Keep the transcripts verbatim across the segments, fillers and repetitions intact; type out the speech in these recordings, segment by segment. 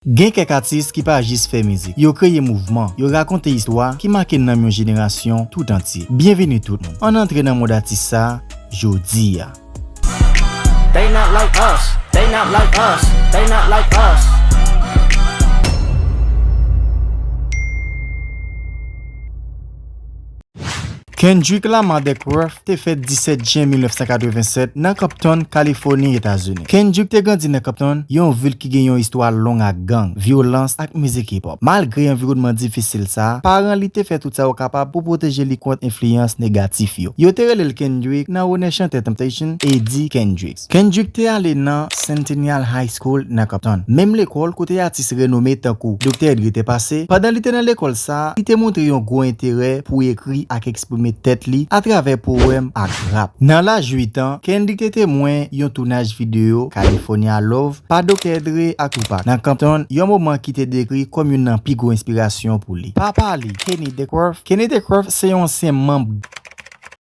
Gen kèk atis ki pa jis fè mizik, yo kreye mouvman, yo rakonte istwa ki make nanm yon jenerasyon tout antye. Byenveni tout moun. Ann antre nan mond atis sa a jodi a. They not like us. They not like us. They not like us. Kendrick Lamar Duckworth te fèt disèt jen mil nèf san katrevennsèt nan Compton, Kalifòni, Etazini. Kendrick te grandi nan Compton, yon vil ki gen yon istwa long ak gang, vyolans ak mizik hip-hop. Malgre anviwònman difisil sa a, paran li te fè tout sa yo kapab pou pwoteje li kont enfliyans negatif yo. Yo te rele l Kendrick nan onè chantè Temptation, Eddie Kendricks. Kendrick te ale nan Centennial High School nan Compton, menm lekòl kote atis renome tankou Doktè Dre te pase. Pandan li te nan lekòl sa a, li te montre yon gwo enterè pou ekri ak eksprime tèt li atravè powèm ak rap. Nan laj uit an, Kendrick te temwen yon tounaj videyo California Love pa Doktè Dre ak Tupac. Nan Compton, yon moman ki te dekri kòm youn nan pi gwo enspirasyon pou li. Papa li, Kenny Duckworth. Kenny Duckworth se yon ansyen manm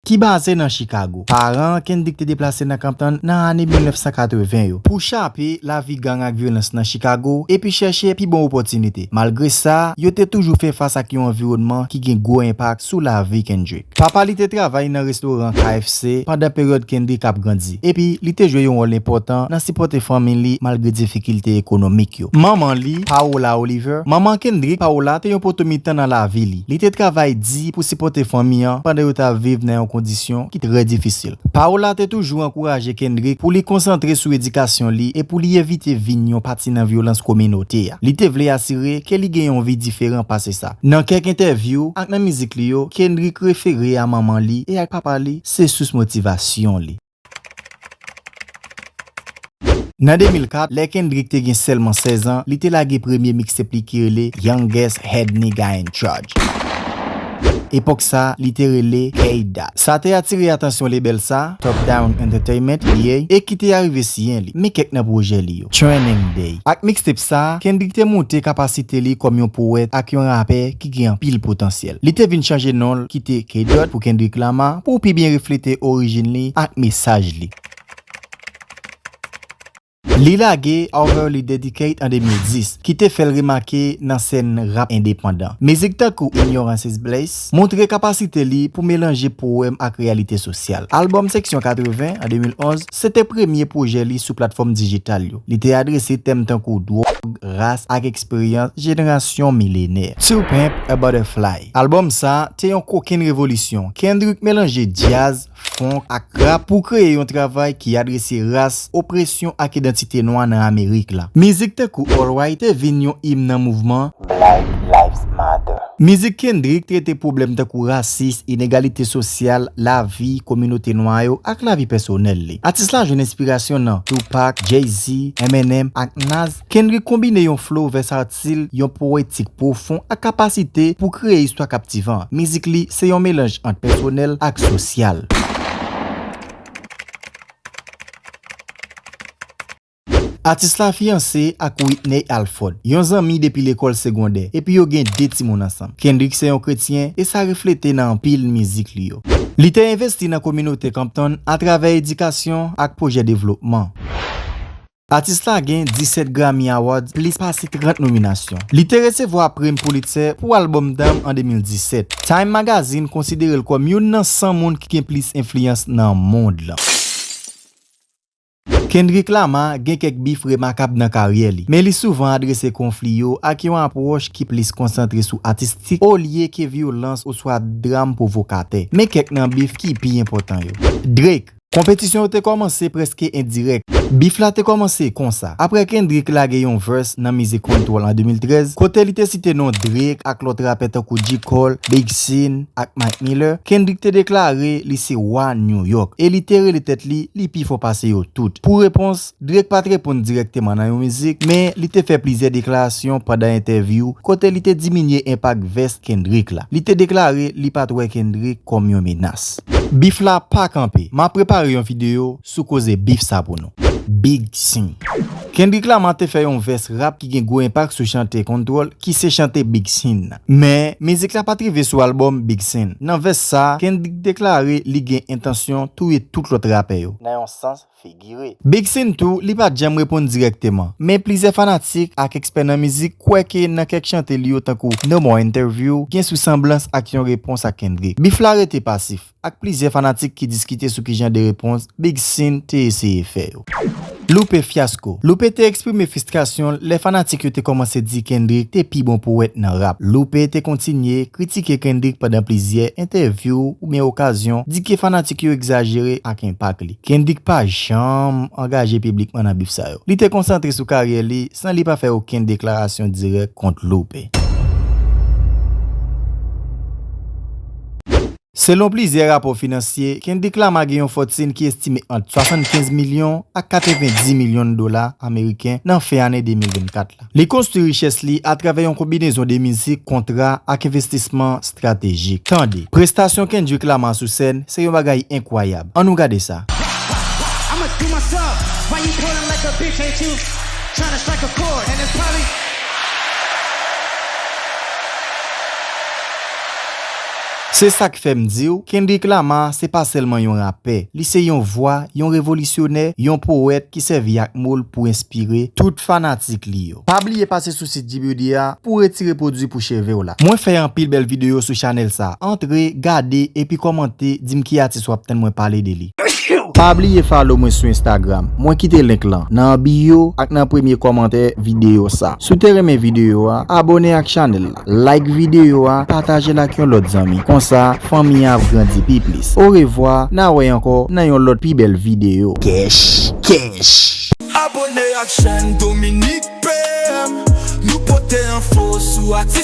ki baze nan Chicago. Paran Kendrick te deplase nan Compton nan ane mil nèf san katreven yo pou chape lavi gang ak vyolans nan Chicago epi chèche pi bon opòtinite. Malgre sa, yo te toujou fè fas ak yon anviwònman ki gen gwo enpak sou lavi Kendrick. Papa li te travay nan restoran K F C pandan peryòd Kendrick ap grandi, epi li te jwe yon wòl enpòtan nan sipòte fanmi li malgre difikilte ekonomik yo. Manman li, Paola Oliver, manman Kendrick, Paola te yon poto mitan nan lavi li. Li te travay di pou sipòte fanmi an pandan yo t ap viv nan yon kondisyon ki trè difisil. Paola te toujou ankouraje Kendrick pou li konsantre sou edikasyon li e pou li evite vin yon pati nan vyolans kominote a. Li te vle asire ke li gen yon vi diferan pase sa. Nan kèk entèvyou ak nan mizik li yo, Kendrick refere a manman li e ak papa li se sous motivasyon li. Nan de mil kat, lè Kendrick te gen sèlman sèz an, li te lage premye mixtape li ki rele Youngest Head Nigga in Charge. Epòk sa, li te rele K-Dot. Sa te atire atansyon lebèl sa, Top Down Entertainment, T D A, e ki te arive siyen li. Men kèk nan pwojè li yo. Training Day. Ak mixtape sa, Kendrick te montre kapasite li kòm yon powèt ak yon rapè ki gen anpil potansyèl. Li te vin chanje non l, kite K-Dot pou Kendrick Lamar, pou pi byen reflete orijin li ak mesaj li. Li lage Overly Dedicated an de mil dis, ki te fè l remake nan sèn rap endepandan. Mizik tankou Ignorance is Bliss montre kapasite li pou melanje powèm ak reyalite sosyal. Albòm Section katreven an de mil onz se te premye pwojè li sou platfòm dijital yo. Li te adrese tèm tankou dwòg, ras ak eksperyans jenerasyon milenè. To Pimp a Butterfly. Albòm sa te yon kokenn revolisyon. Kendrick melanje djaz, funk ak rap pou kreye yon travay ki adrese ras, opresyon ak idantite nwa nan Amerik la. Mizik tankou Alright te vin yon im nan mouvman Black Lives Matter. Mizik Kendrick trete pwoblèm tankou rasis, inegalite sosyal, lavi kominote nwa yo ak lavi pèsonèl li. Atis la jwenn enspirasyon nan Tupac, Jay-Z, Eminem ak Nas. Kendrick konbine yon flow vèsatil, yon powetik pwofon ak kapasite pou kreye istwa kaptivan. Mizik li se yon melanj ant pèsonèl ak sosyal. Atis la fiyanse ak Whitney Alford, yon zanmi depi lekòl segondè, epi yo gen de timoun ansanm. Kendrick se yon kretyen, e sa reflete nan anpil mizik li yo. Li te envesti nan kominote Compton atravè edikasyon ak pwojè devlopman. Atis la gen disèt Grammy Awards, plis pase trant nominasyon. Li te resevwa Prim Pulitzer pou albòm Damn an de mil disèt. Time Magazine konsidere l kòm youn nan san moun ki gen plis enfliyans nan mond lan. Kendrick Lamar gen kèk bif remakab nan karyè li, men li souvan adrese konfli yo ak yon apwòch ki plis konsantre sou atistik olye ke vyolans oswa dram pwovokatè. Men kèk nan bif ki pi enpòtan yo. Drake. Konpetisyon yo te kòmanse prèske endirèk. Bif la te kòmanse konsa. Apre Kendrick lage yon verse nan mizik Control an de mil trèz, kote li te site non Drake ak lòt rapè tankou J. Cole, Big Sean ak Mac Miller, Kendrick te deklare li se wa New York e li te rele tèt li li pi fò pase yo tout. Pou repons, Drake pa t reponn dirèkteman nan yon mizik, men li te fè plizyè deklarasyon pandan entèvyou kote li te diminye enpak vès Kendrick la. Li te deklare li pa t wè Kendrick kòm yon menas. Bif la pa kanpe. M ap prepare yon videyo sou koze bif sa pou nou. Big Sean. Kendrick Lamar te fè yon vès rap ki gen gwo enpak sou chante Control, ki se chante Big Sean nan. Men, mizik la pa t rive sou albòm Big Sean. Nan vès sa, Kendrick deklare li gen entansyon touye tout lòt rapè yo. Nan yon sans figire. Big Sean tou, li pa t janm reponn dirèkteman. Men plizyè fanatik ak ekspè nan mizik kwè ke nan kèk chante li yo tankou No More Interview, gen sou sanblans ak yon repons a Kendrick. Bif la rete pasif, ak plizyè fanatik ki diskite sou kijan de repons Big Sean te eseye fè yo. Lupe Fiasco. Lupe te eksprime fristrasyon l lè fanatik yo te kòmanse di Kendrick te pi bon powèt nan rap. Lupe te kontinye kritike Kendrick pandan plizyè entèvyou oubyen okazyon, di ke fanatik yo egzajere ak enpak li. Kendrick pa janm angaje piblikman nan bif sa yo. Li te konsantre sou karyè li san li pa fè okenn deklarasyon dirèk kont Lupe. Selon plizyè rapò finansye, Kendrick Lamar gen yon fòtin ki estime ant swasannkenz milyon ak katrevenndis milyon dola ameriken nan fen ane de mil vennkat la. Li konstwi richès li atravè yon konbinezon de mizik, kontra ak envestisman estratejik. Tande, prestasyon Kendrick Lamar sou sèn se yon bagay enkwayab. Ann nou gade sa. I'ma do myself. Why you pulling like a bitch, ain't you? Tryna strike a chord, and it's probably Se sa k fè m di w, Kendrick Lamar se pa sèlman yon rapè, li se yon vwa, yon revolisyonè, yon powèt ki sèvi ak mo l pou enspire tout fanatik li yo. Pa bliye pase sou sit G B D a pou w retire pwodui pou cheve w la. Mwen fè anpil bèl videyo sou chanèl sa. Antre, gade, epi kòmante, di m ki atis w ap tann mwen pale de li. Pa bliye follow mwen sou Instagram. Mwen kite link lan nan bio ak nan premye kòmantè videyo sa. Si w te renmen videyo a, abòne ak chanèl la, like videyo a, pataje l ak yon lòt zanmi. Konsa, fanmi an ap grandi pi plis. Orevwa, n a wè ankò nan yon lòt pi bèl videyo. Kèch, kèch. Abòne ak chèn Dominique P M. Nou pote enfo sou atis